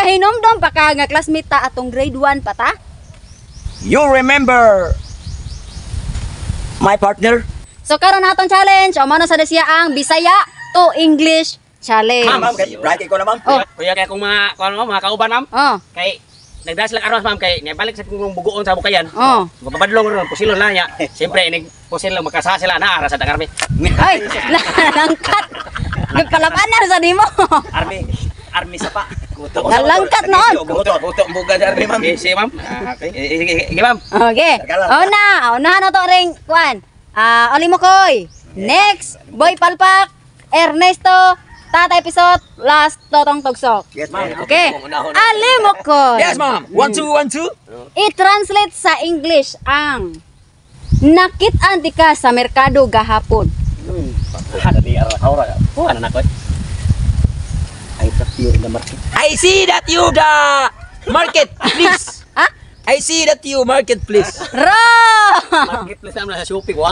Kahinomdom pa ka nga classmate ta atong grade 1 pa ta? You remember my partner? So karon atong challenge, o mao na sa siya ang Bisaya to English challenge. Ma'am, ma'am, kay right ko na, ma'am. Oh. Kuya, kay akong mga kuan mo, mga kauban, ma'am. Oh. Kay nagdala sila armas, ma'am, kay nibalik sa kong bugoon sa bukayan. Oh. Mababadlong ron, pusilon na niya. Siyempre inig pusil lang makasa sila na ara sa army. Ay, nalangkat. Nagpalabanan sa nimo. Army. Army sa pa. Nalangkat noon. Buto, buto, buga sa army, ma'am. Sige, sige, ma'am. Ah, okay. Eh, sige, sige, ma'am. Okay. Una, unahan na to ring kuan. Ah, Ali Mokoy. Next, Boy Palpak, Ernesto, Tatay Pisot, last Totong Tugsok. Yes, ma'am. Okay. Ali Mokoy. Yes, ma'am. One, two, one, two. I-translate sa English ang "Nakit-an ka sa merkado gahapon." Dali ara kaura. Ano na ko? I trust you in the market. I see that you the market, please. Ha? I see that you market, please. Wrong! Marketplace naman sa Shopee ko.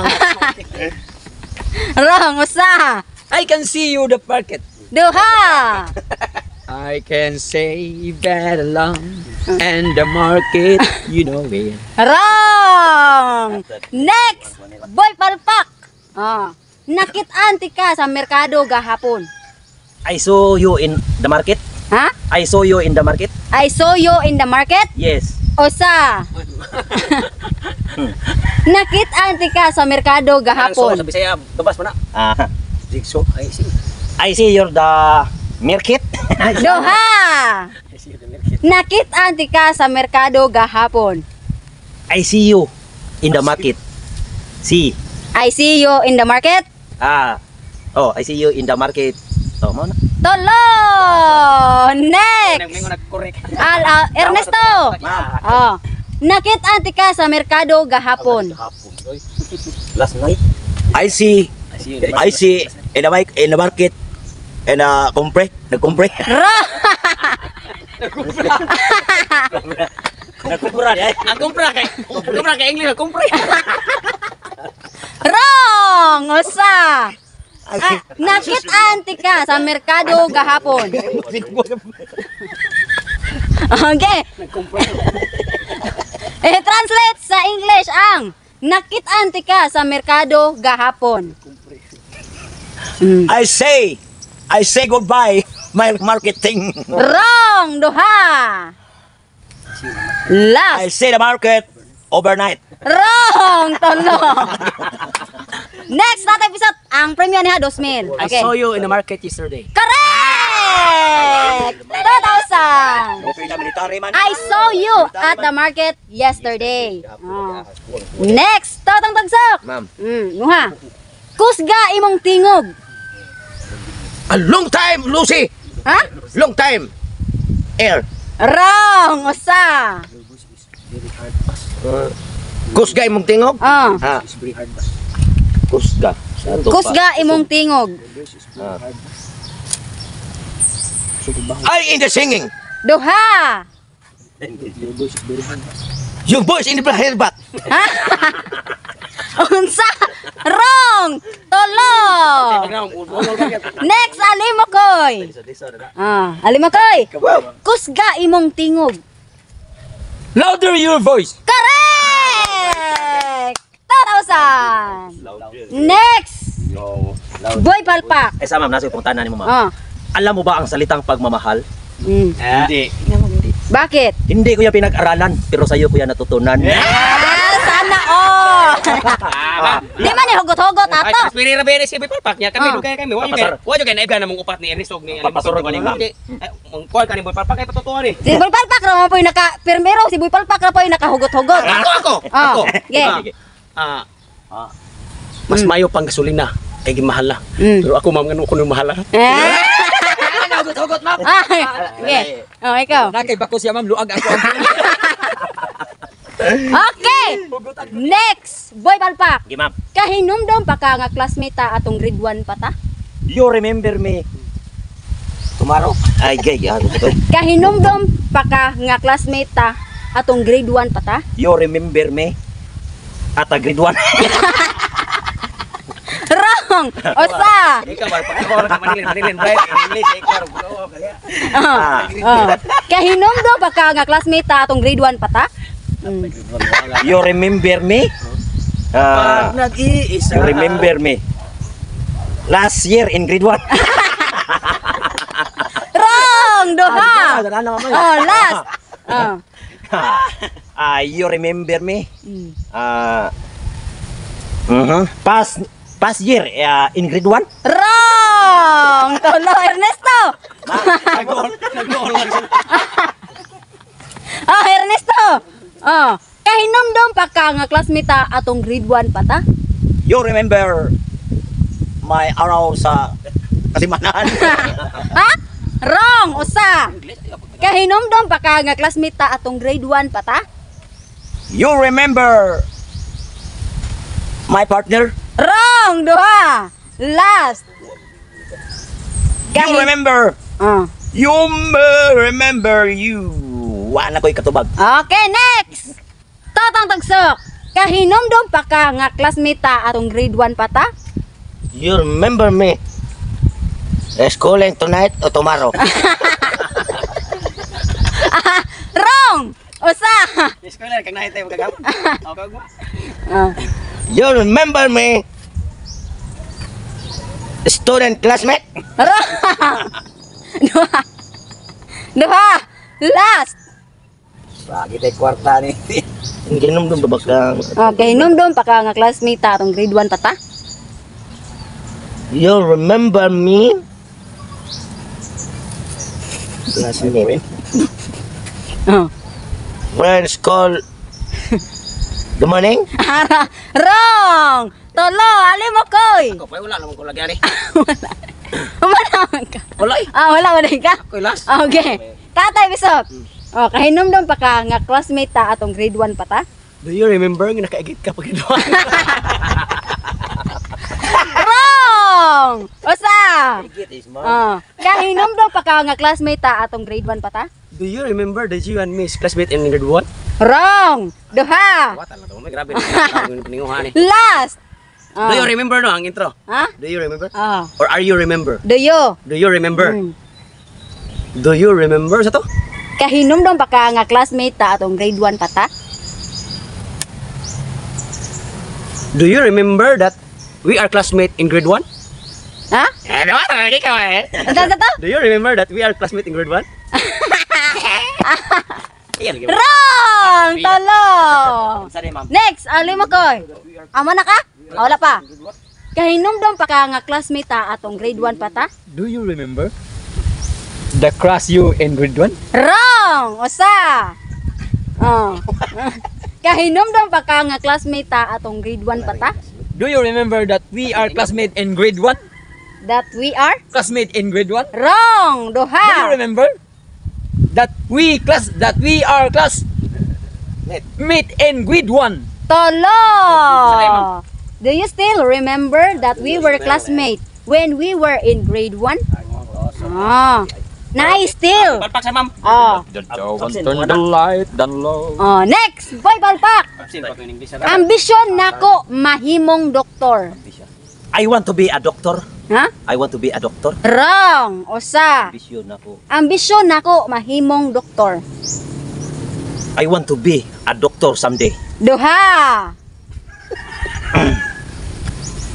Wrong, usa. I can see you the market. Duha. I can say that alone and the market, you know it. Wrong! Next, Boy Palpak. Ah. Nakit-an ka sa merkado gahapon. I saw you in the market. Ha? I saw you in the market. I saw you in the market? Yes. Usa. Nakit-an ka sa merkado Ang so gahapon. sa Bisaya, babas mo na. Ah, Jigsaw. Ay, sige. I see you're the market. Duha. Nakit-an ka sa merkado gahapon. I see you in the market. See. I see you in the market. Ah. Oh, I see you in the market. Oh, mao na. Tulo. Next. Nagmingon nag-correct. Al ah, Ernesto. Oh. Nakit-an ka sa merkado gahapon. Last night. I see in the mic in the market in a compre, nagkumpre. Ra. Nagkumpra eh. Ang kumpra kay English, ang kumpra. Wrong. Usa. Ah, nakit-an ka sa merkado gahapon. Okay. Eh, translate sa English ang "Nakit-an ka sa merkado gahapon." I say goodbye my marketing. Wrong, duha. Last. I see the market overnight. Wrong, tulo. Next, Tatay Pisot. Ang premyo niya, 2,000. I Okay. saw you in the market yesterday. Correct! 2,000. Okay na military man. I saw you at the market yesterday. Oh. Next, Totong Tagsok. Ma'am. Muha. Kusga imong tingog. A long time, Lucy. Ha? Long time. Air. Wrong, usa. Kusga imong tingog? Oh. Ha. Kusga. Saan to pa? Kusga imong tingog. I in the singing. Duha. Your voice in the herbat. Ha? Unsa? Wrong. Tulo. Next, Alimokoy. Ah, Alimokoy. Kusga imong tingog. Louder your voice. Correct! 2,000. Next! Boy Palpak. Eh sa ma'am, nasa itong tanan ni mo, ma'am. Ah. Alam mo ba ang salitang pagmamahal? Hindi. Bakit? Hindi ko yan pinag-aralan, pero sa'yo ko yan natutunan. Ah, sana all. Di man ni hugot-hugot Ay, ato. pero ra bere si Boy Palpak niya kami Ah. dugay kami. Wa Papasar. kay wa kay naibgan namong upat ni Ernesto ni Papasuro ko ni ma'am. Ay, mong kuan ka ni Boy Palpak kay patutuan ni. Si Boy Palpak ra man po yung naka pirmero, si Boy Palpak ra po yung nakahugot-hugot. Ako ako. Ah, Ako. okay. Ah. Ah. Mas mayo pang gasolina kay gimahal na. Pero ako, ma'am, ngano ko nung mahal. Eh? Hugot-hugot, ma'am. Ah, okay. Oh, ikaw. Nakay bako siya, ma'am. Luag ako. Okay. Next, Boy Palpak. Sige, ma'am. Kahinumdom pa ka nga classmate ta atong grade 1 pa ta? You remember me tomorrow? Ay, gay. Ah, gusto. Kahinumdom pa ka nga classmate ta atong grade 1 pa ta? You remember me at a grade 1. Wrong! Wrong. Usa. Ikaw ba pag ka Manilin, Manilin, right? English ikaw oh, kaya. Oh. Oh. Kahinumdum pa ka nga classmate ta atong grade 1 pa ta? You remember me? Pag Ah, nag-iisa. You remember me? Last year in grade 1. Wrong. Duha. Oh, last. Oh. Ah, you remember me? Ah, Past year in grade 1? Wrong. Tulo, Ernesto. Nag-goal lang siya. Oh, Ernesto. Oh. Kahinumdum pa ka nga classmate ta atong grade 1 pa ta? You remember my araw sa kalimanan? Ha? Wrong. Usa. Kahinumdum pa ka nga classmate ta atong grade 1 pa ta? You remember my partner? Wrong. Duha. Last. You remember? Oh. You remember you. Wa na ko'y katubag. Okay, next. Totong Tagsok. Kahinumdum pa ka nga classmate ta atong grade 1 pa ta? You remember me? Schooling tonight or tomorrow? Wrong. Usa. Eskwela kang nahitay magagapon. Okay mo. Oh. You remember me? Student classmate? Wrong. Duha. Duha. Last. Lagi tayo kwarta ni. Ginom ba ka? Okay, hinumdum pa ka nga classmate ta atong grade 1 pa ta? You remember me? Classmate. Oh. Friends call. Good morning. Wrong. Tulo, alim mo koy. Ako pa wala naman ko lagi ani. Wala. Wala man ka. Wala eh. Ah, wala wala ka. Ako last. Okay. Tatay Bisok. Oh, kahinumdum pa ka nga classmate ta atong grade 1 pa ta? Do you remember nga nakaigit ka pag ginawa? Wrong. Usa. Oh, kahinumdum pa ka nga classmate ta atong grade 1 pa ta? Do you remember that you and me is classmate in grade 1? Wrong. Duha. Wata lang to. May grabe na. Ang paninguhan eh. Last. Oh. Do you remember no ang intro? Ha? Do you remember? Oh. Or are you remember? Do you? Do you remember? Mm. Do you remember sa to? Kahinumdum pa ka nga classmate ta atong grade 1 pa ta? Do you remember that we are classmate in grade 1? Ha? Eh, ikaw eh. Ano sa to? Do you remember that we are classmate in grade 1? Ayan, lagi. Wrong! Tulo! Sorry, ma'am. Next, ali mo koy. Amo na ka? Ah, wala pa. Kahinumdum pa ka nga classmate ta atong grade 1 pa ta? Do you remember the crush you in grade 1? Wrong! Usa! Oh. Kahinumdum pa ka nga classmate ta atong grade 1 pa ta? Do you remember that we are classmate in grade 1? That we are? Classmate in grade 1? Wrong! Do you Duha! remember that we class that we are class mate in grade 1? Tulo! Do you still remember that we were classmates when we were in grade 1? Ah. Nice still. Palpak sa ma'am. Oh. Turn the light down low. Oh, next, Boy Palpak. Absent pa ko in English. Ambisyon nako mahimong doktor. I want to be a doctor. Ha? I want to be a doctor. Wrong. Usa. Ambisyon ako. Ambisyon nako mahimong doktor. I want to be a doctor someday. Duha.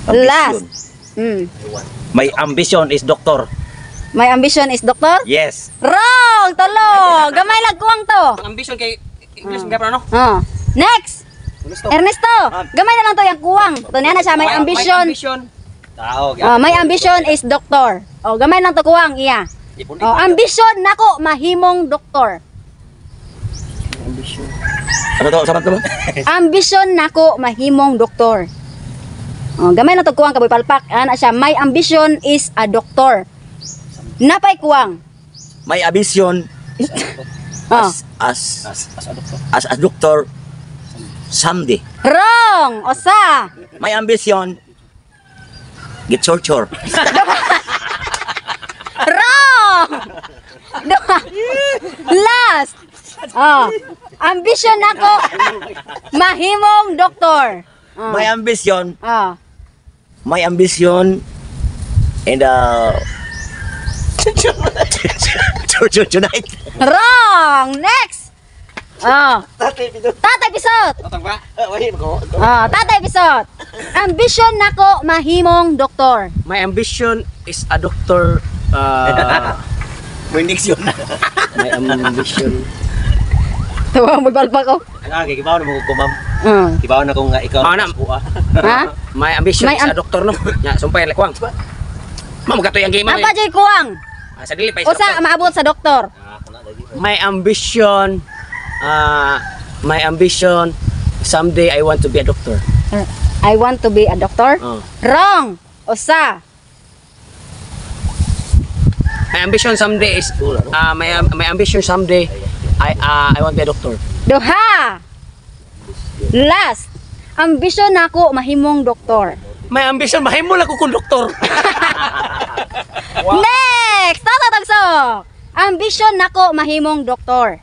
Ambition. Last. My ambition is doctor. My ambition is doktor? Yes. Wrong! Tulo! Gamay lang kuwang to. Ang ambition kay English nga no? Oh. Next! Ernesto. Ernesto! Gamay na lang to yung kuwang. To niya na siya, may ambition. May ambition. Tao. Oh, my ambition is doktor. Oh, gamay lang to kuwang iya. Oh, ambition nako mahimong doktor. Ambition. Ano to? Sama to? Ambisyon nako mahimong doktor. Oh, gamay na to kuwang kaboy palpak. Ana siya, my ambition is a doctor. Napay kuwang. My ambition Oh. as As a doctor. as a doctor someday. Wrong! Usa. My ambition get torture. Wrong! Duha. Last. Oh. Ambition nako mahimong doktor. Oh. My ambition Oh. My ambition and tonight. Wrong! Next! Oh. Tatay Pisot. Tatay Pisot! Tatang ba? Ko. Oh, Tatay Pisot. Ambition nako mahimong doktor. My ambition is a doctor. Bendiction. My ambition. Tuwa mo palpak ko. Ah, kay kibaw na mo ko, ma'am. Kibaw na ko nga ikaw. Mao na. Ha? My ambition My is a doctor, no. Nya, sumpay like kuwang. Ma'am, katoy ang game, ma'am. Apa jay kuwang? Ah, sa dili pa is Usa doktor. maabot sa doktor? My ambition, someday I want to be a doctor. I want to be a doctor? Oh. Wrong. Usa. My ambition someday is my ambition someday I want to be a doctor. Duha. Last. Ambition nako mahimong doktor. My ambition mahimo lang ko kung doktor. Next, Tata Tagsok. Ambition nako mahimong doktor.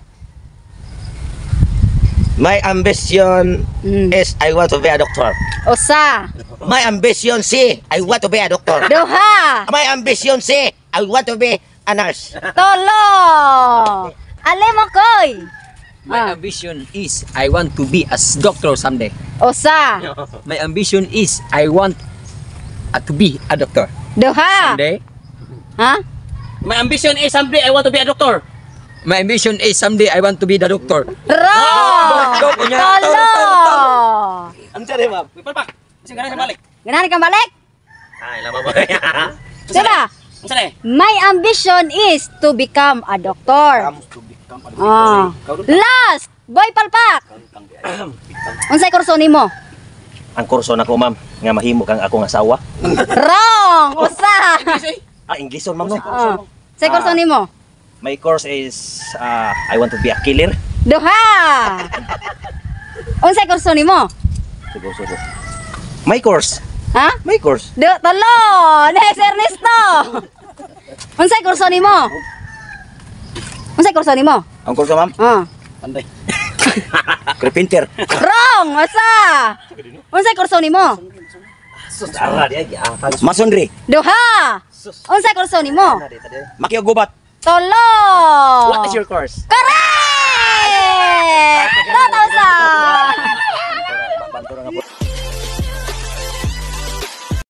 My ambition is I want to be a doctor. Usa. My ambition si I want to be a doctor. Duha. My ambition si I want to be a nurse. Tulo. Alimokoy. My ambition is I want to be a doctor someday. Usa. My ambition is I want to be a doctor. Duha. Someday. Ha? My ambition is someday I want to be a doctor. My ambition is someday I want to be the doctor. Wrong. Tulo. Ang tsari, ma'am. Uy, palpak. Kasi ganahan sa balik. Ganahan kang balik? Ay, lama ba? Diba? Unsa na eh? My ambition is to become a doctor. Ah. Last, Boy Palpak. Unsay kurso nimo? Ang kurso nako, ma'am, nga mahimo kang akong asawa. Wrong. Usa. Ah, Englishon, ma'am, no. Ah. Unsay kurso nimo? My course is I want to be a killer. Duha. Unsay kurso nimo? Sugo, sugo. My course. Ha? My course. Do tulo. Next, Ernesto. Unsay kurso nimo? Unsay kurso nimo? Ang kurso, ma'am? Ah. Panday. Carpenter. Wrong. Usa. Unsay kurso nimo? Masonry. Duha. Unsay kurso nimo? Makiogubat. Tulo. What is your course? Correct!